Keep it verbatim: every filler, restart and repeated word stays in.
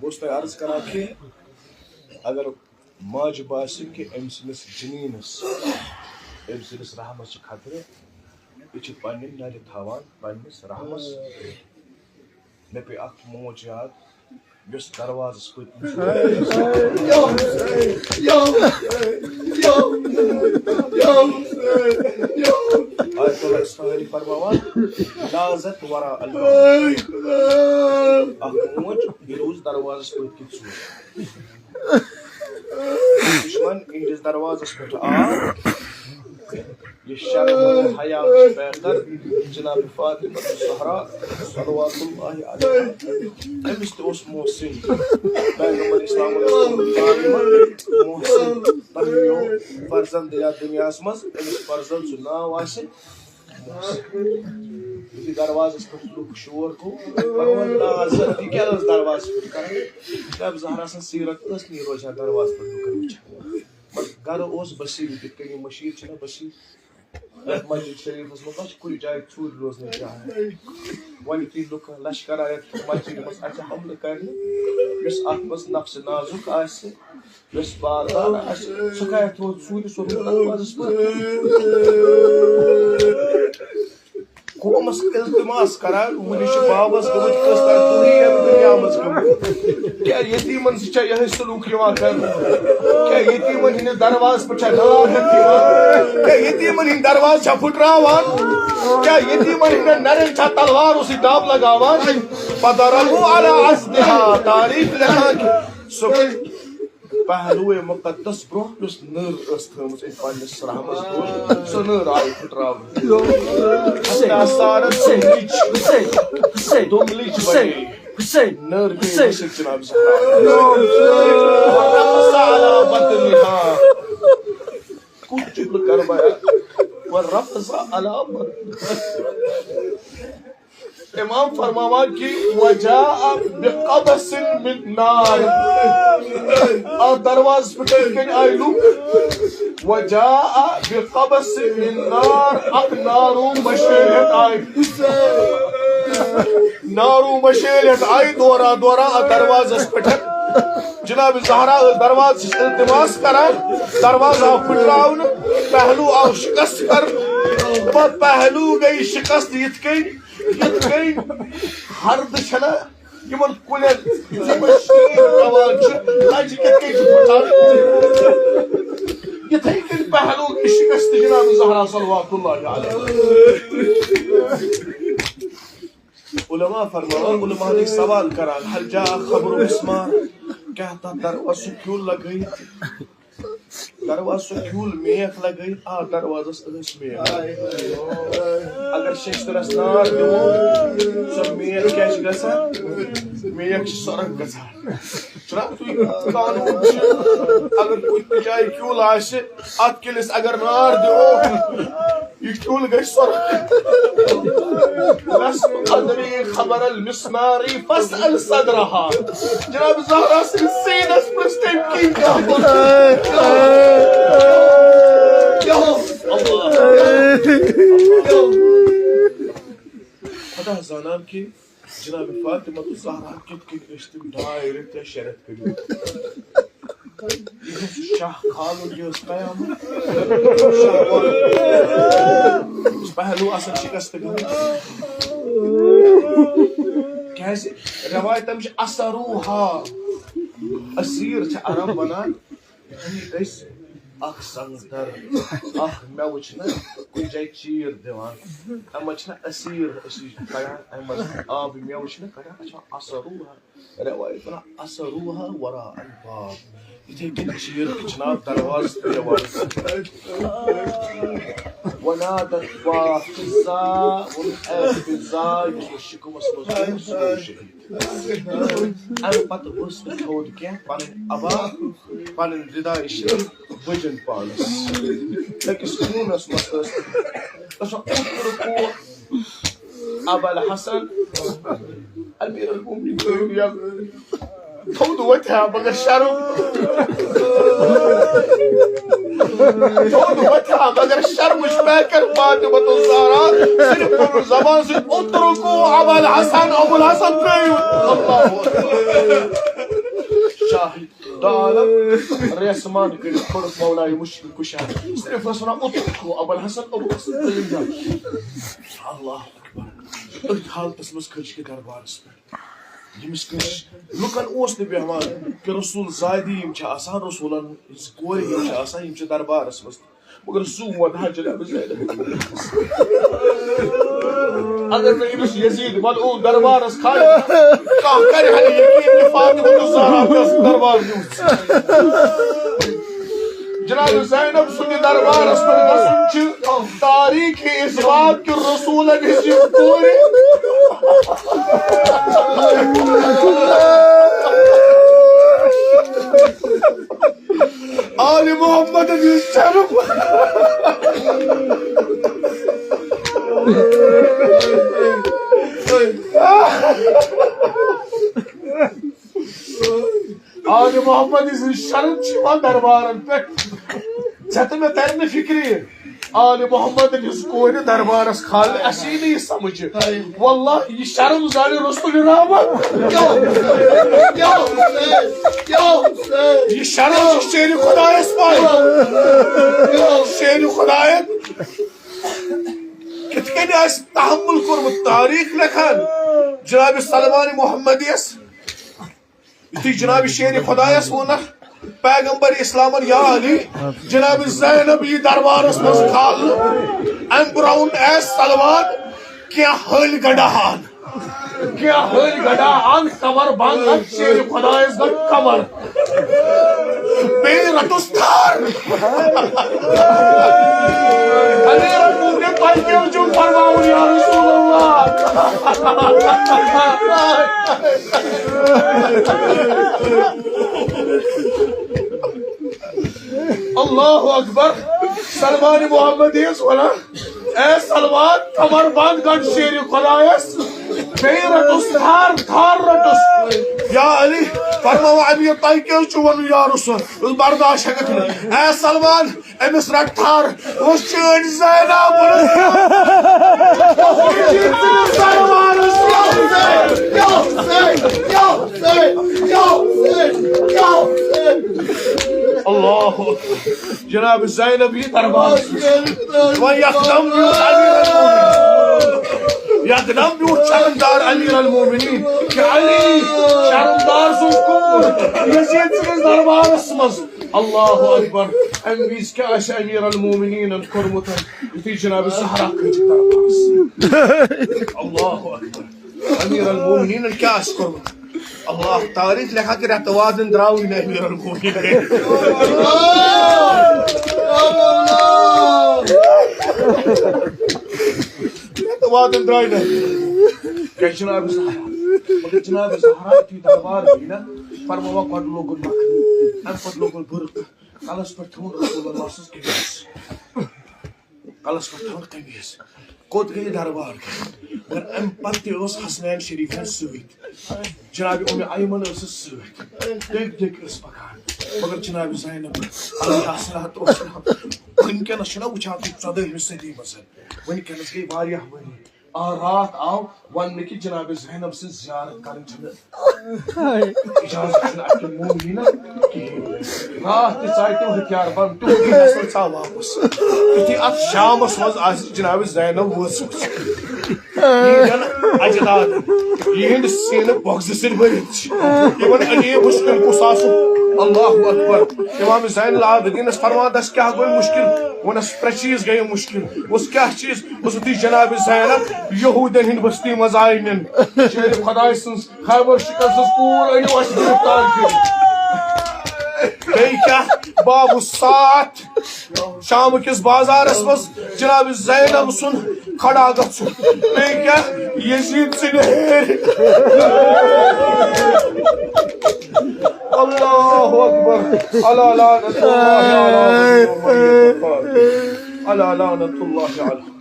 اوس تۄہہِ عرض کران کہِ اگر ماجہِ باسہِ کہِ أمۍ سٕنٛدِس جنیٖنَس، أمۍ سٕنٛدِس رحمَس چھِ خطرٕ، یہِ چھِ پنٛنہِ نَرِ تھاوان پنٛنِس رحمَس۔ مےٚ پیٚیہِ اَکھ موج یاد، یۄس دروازَس پٔتۍ کِنۍ چھِ۔ آیت اللہ اصفہانی فرماوان، لازت ورا الباب۔ اَکھ موج، یہِ روٗز دروازَس پٔتۍ کِنۍ ژوٗرِ۔ دُشمن یِہنٛدِس دروازس پٮ۪ٹھ آو، یہِ شرم و حیا چھُ بہتر جناب فاطمہ الزہرا صلوات اللہ علیہا۔ أمِس تہِ اوس محسن، پیغمبر اسلام علیہ السلام محسن، تۄہہِ یِیو فرزند یتھ دُنیاہس منٛز، أمِس فرزند سُنٛد ناو آسہِ۔ یُتھُے دروازس پٮ۪ٹھ لُکھ شور گوٚو، فرمووُن، "نا حضرت، یہِ کیٛاہ ٲس دروازس پٮ۪ٹھ کران؟" جناب زہرا سٕنٛز سیرت ٲس نہٕ یہِ روزان دروازس پٮ۪ٹھ لُکن وٕچھان۔ مگر گرٕ اوس بصیٖر، یِتھ کٔنۍ یہِ مٔشیٖد چھِنہ بصیٖر، یَتھ مسجد شریٖفس منٛز، تَتھ چھِ کُنہِ جایہِ ژوٗرِ روزنٕچ جاے۔ وۄنۍ یُتھُے لُکھ لشکر آیت مسجد منٛز اَژِ حملہٕ کرنہِ، یُس اَتھ منٛز نفسِ نازُک آسہِ، یۄس باردار آسہِ، سۄ کَتہِ ووت ژوٗرِ سوٚرمُت دروازس پٮ۪ٹھ؟ قومس التماس کران، وُنہِ چھِ بابس گٔمٕتۍ کٔژتام دۄہٕے یَتھ دُنیا منٛز گٔمٕتۍ۔ کیٛاہ یتیٖمن سۭتۍ چھا یِہوٚے سلوٗک یِوان کرنہٕ؟ کیٛاہ یتیٖمن ہٕنٛدِ دروازٕ پٮ۪ٹھ چھا نار ہٮ۪تھ یِوان؟ کیٛاہ یتیٖمن ہٕنٛدۍ دروازٕ چھا پھٕٹراوان؟ کیٛاہ یتیٖمن ہٕنٛدٮ۪ن نرٮ۪ن چھا تلوارو سۭتۍ دب لگاوان؟ فضربوا علی اصدها، تاریخ لیکھان کہِ سُہ پہلوے مقدس برونٛہہ یُس نٔر ٲس تھٲومٕژ أمۍ پننِس رحمس دۄن، سۄ نٔر آیہِ پھٕٹراونہٕ۔ حتیٰ صارت دُملِچ، دُملِچ بنے۔ نٔر گٔیے مٔشِتھ جناب زہرا۔ ورفس علی بطنها۔ کُس جملہٕ کرٕ بہٕ؟ ورفس علی بطنها۔ امام فرماوان کہ وجاء بقبس من نار۔ اتھ دروازس پٮ۪ٹھ کِتھ کٔنۍ آیہِ لوٗکھ؟ وجاء بقبس من نار، اکھ نارو مشٲلۍ ہٮ۪تھ آیہِ۔ نارو مشٲلۍ ہٮ۪تھ آیہِ دوران دوران اتھ دروازس پٮ۪ٹھ۔ جناب زہرا ٲس دروازس التماس کران، دروازٕ آو پھٕٹراونہٕ، پہلو آو شکست کرنہٕ۔ پتہٕ پہلو گٔیہِ شکست یِتھ کٔنۍ، یِتھ کٔنۍ ہردٕ چھنہ یِمن کُلٮ۪ن، یِمن شیٖن پٮ۪وان چھُ، لَنجہِ کِتھ کٔنۍ چھِ پھُٹان۔ یِتھَے کٔنۍ پہلو گٔے شِکست جناب زہرا صلوات اللہ علیہ۔ علماء فرماوان، علماء گٔے سوال کران، "هل جاء خبر مسمار؟" کیٛاہ تَتھ دروازٕ سُہ کیُل لگٲیِتھ؟ دروازٕ سُہ کیُل میکھ لگٲیِتھ، آ، دروازس ٲسۍ میکھ۔ اگر شیشتٕرس نار دِمو، سۄ میکھ کیٛاہ چھِ گژھان؟ میکھ چھِ سۄرپھ گژھان۔ جناب، تُہۍ قانوٗن چھِ، اگر کُنہِ تہِ جایہِ کیُل آسہِ، اتھ کِلِس اگر نار دِمو، یہِ کیُل گژھِ سۄرپھ۔ لست ادری خبر المسمار فاسأل صدرها۔ جناب زہرا سٕنٛدِس سیٖنس پرٛژھ تٔمۍ کِنۍ کیٛاہ ووٚن۔ کیٛاہ ووٚن؟ اللہ۔ خدا زانان کہِ جناب فاطمہ الزہرا کِتھ کٔنۍ ٲسۍ تِم ڈاے رٮ۪تھ یا شےٚ رٮ۪تھ کٔرِتھ۔ یہِ اوس شاہ کھالُن، یہِ اوس قیامت۔ شاہ کھالُن۔ یُس پہلو آسان شکست گٔمٕتۍ۔ کیٛازِ؟ روایتن چھِ اسروہا۔ اسیر چھِ عرب ونان، یعنی أسۍ اکھ سنگتر، اکھ مٮ۪وٕ چھِنہ کُنہِ جایہِ چیٖر دِوان، اَمہِ منٛز چھِنہ اسیر أسۍ کڑان، اَمہِ منٛز آبہٕ مٮ۪وٕ چھِنہ کڑان، اَتھ چھِ وَنان اسروہا۔ روایت وَنان، "اسروہا وراء الباب"۔ یِتھَے کٔنۍ چیٖر ہیٚچھناو دروازٕ تہٕ دروازٕ۔ ونادت، وا فضا، ووٚن، "اے فضا"، یُس مےٚ شِکمَس منٛز اوس، سُہ گوٚو شہیٖد۔ اَمہِ پتہٕ ؤژھ نہٕ تھوٚد کینٛہہ، پنٕنۍ عبا، پنٕنۍ رِدا یہِ چھِ بٔجِن پانَس۔ أکِس خوٗنَس منٛز ٲس۔ دَپان، "اترکوا ابا الحسن"، امیر المومنین تھٲیِو یَلہٕ۔ تھوٚد وۄتھِ ہا مگر شرم۔ تھوٚد وۄتھِ ہا مگر شرمٕچ پیکر فاطمہ الزہرا۔ صرف پنُن زبان سۭتۍ، "اترکوا ابا الحسن"، ابو الحسن ترٛٲیِو۔ اللہ اکبر۔ دو عالم ریسمان کٔرِتھ کوٚرُکھ مولایہِ مُشکِل کُشا۔ صرف ٲس وَنان، "اوٚتُتھ تھوٚو ابوالحسن، ابوالحسن ترٛیٚیِم جان۔" اللہ اکبر۔ أتھۍ حالتس منٛز کھٔتۍ کہِ دربارس پٮ۪ٹھ۔ ییٚمِس کٲنٛسہِ لُکن اوس نہٕ بیٚہوان کہِ رسول زادی یِم چھِ آسان، رسولن ہٕنٛز کورِ یِم چھِ آسان، یِم چھِ دربارس منٛز۔ مگر سُہ ووت حضرت زینب۔ اگر نہٕ أمِس یزید ملعون دربارس کھالہِ، کانٛہہ کرِ ہا نہٕ یقین کہِ فاطمہ الزہرا گژھِ دربار نیُن۔ جناب زینب سٕنٛدِ دربارس پٮ۪ٹھ گژھُن چھُ تاریخ اثبات کہِ رسولن ہٕنٛز یہِ کورِ۔ آل محمد ہٕنٛز شرف۔ آل محمد سٕنٛز شرم چھِ یِوان دربارن پٮ۪ٹھ۔ ژےٚ تہٕ مےٚ ترِ نہٕ فِکرِ۔ آل محمد ہٕنٛز کورِ دربارس کھالنہٕ، اَسہِ یی نہٕ یہِ سمجھ۔ واللہ، یہِ شرم زانہِ رسول رحمت۔ یہِ شرم چھِ شیرِ خۄدایس پاے۔ شیرِ خۄدایس کِتھ کٔنۍ آسہِ تحمل کوٚرمُت، تاریخ لیکھان جناب سلمان محمدیس۔ یُتھُے جناب شیرِ خۄدایس ووٚنکھ، پیغمبر اسلامن، یا علی، جناب زینب یی دربارس منٛز کھالنہٕ، امہِ برونٛہہ ووٚن، اے سلمان، کینٛہہ ہلۍ گنڈا ان، کینٛہہ ہلۍ گنڈا ان، کمر بنٛد ان، شیرِ خۄدایس گٔے کمر۔ بیٚیہِ رٹُس تھر۔ امیر المومنین، تۄہہِ کیٛاہ چھُو فرماوُن یا رسول اللہ؟ اللہ اکبر۔ سلمان محمدیس ونان، اے سلمان، کمر بند گنڈ شیرِ خۄدایس، بیٚیہِ رٹُس تھر، تھر رٹُس۔ یا علی، فرماو امیر، تۄہہِ کیٛاہ چھُو ونُن یا رسول؟ برداشت ہٮ۪ککھ نہٕ۔ اے سلمان، أمِس رٹ تھر۔ وٕچھ چٲنۍ زینب۔ اللہ اکبر۔ جناب زینب یی دربارس۔ وۄنۍ یکدم بیوٗٹھ امیر المومنین۔ یکدم بیوٗٹھ شرمدار امیر المومنین۔ کہ علی، شرمدار سُنٛد کوٗر، یزید سٕنٛدِس دربارس منٛز۔ اللہ اکبر۔ امہِ وِزِ کیٛاہ آسہِ امیر المومنینن کوٚرمُت، یُتھُے جناب زہرا کھٔج دربارس؟ اللہ اکبر۔ امیر المومنینن کیٛاہ آسہِ کوٚرمُت؟ اللہ، تاریخ لیکھان کہِ رٮ۪تہٕ وادن درٛاوٕے نہٕ امیر المومنین۔ رٮ۪تہٕ وادن درٛاے نہٕ۔ کیٛازِ جناب زہرا؟ مگر جناب زہرا یُتھُے دربار گٔے نا، فرماوان گۄڈٕ لوگُن مکھنہٕ، امہِ پتہٕ لوگُن بُرقہٕ، کلس پٮ۪ٹھ تھوٚوُن رسول اللہ سٕنٛز قمیٖض۔ کلس پٮ۪ٹھ تھٲو قمیٖض۔ کوٚت گٔیہِ دربار؟ مگر اَمہِ پتہٕ تہِ اوس حسنین شریفن سۭتۍ۔ جناب اُمہِ ایمن ٲسٕس سۭتۍ۔ دٔگۍ دٔگۍ ٲس پکان۔ مگر جناب زینب علیہا الصلوۃ والسلام، وٕنکیٚنس چھُنہ وٕچھان تُہۍ ژۄدٲہمہِ صدی منٛز۔ وٕنکیٚنس گٔے واریاہ ؤری۔ آ، راتھ آو وننہٕ کہِ جناب زینب سٕنٛز زیارت کرٕنۍ چھنہٕ اجازت چھُنہٕ اَتہِ کٮ۪ن مومنیٖنَن کِہیٖنۍ۔ راتھ تہِ ژاے تِم ہتھیار بند، تِہُنٛدُے نسل ژاو واپس۔ یُتھُے اَتھ شامس منٛز آسہِ جناب زینب وٲژمٕژ۔ یِہِنٛدٮ۪ن اجداد، یِہِنٛدۍ سیٖنہٕ بۄکسہٕ سۭتۍ بٔرِتھ چھِ۔ یِمن عجیٖب مُشکِل کُس آسُن۔ اللہ اکبر۔ امام زین العابدینس فرمان، دس کیٛاہ گوٚو مُشکِل؟ ووٚنس، ترٛےٚ چیٖز گٔے مُشکِل۔ ووٚنُس، کیٛاہ چیٖز؟ ووٚنُس، یُتھُے جناب زینب یہوٗدٮ۪ن ہٕنٛدِ بستی منٛز آیہِ نِنہٕ۔ شیرِ خۄداے سٕنٛز خیبر شکن سٕنٛز کوٗر أنِو اَسہِ گرفتار کٔرِتھ۔ بیٚیہِ کیٛاہ؟ باب الساعت، شام کِس بازارس منٛز جناب زینب سُنٛد کھڑا گژھُن۔ بیٚیہِ کیٛاہ؟ یزید سٕنٛدِ ہیرِ۔ اللہ اکبر۔ الا لعنت اللہ علی من یتقی۔ الا لعنت اللہ علی۔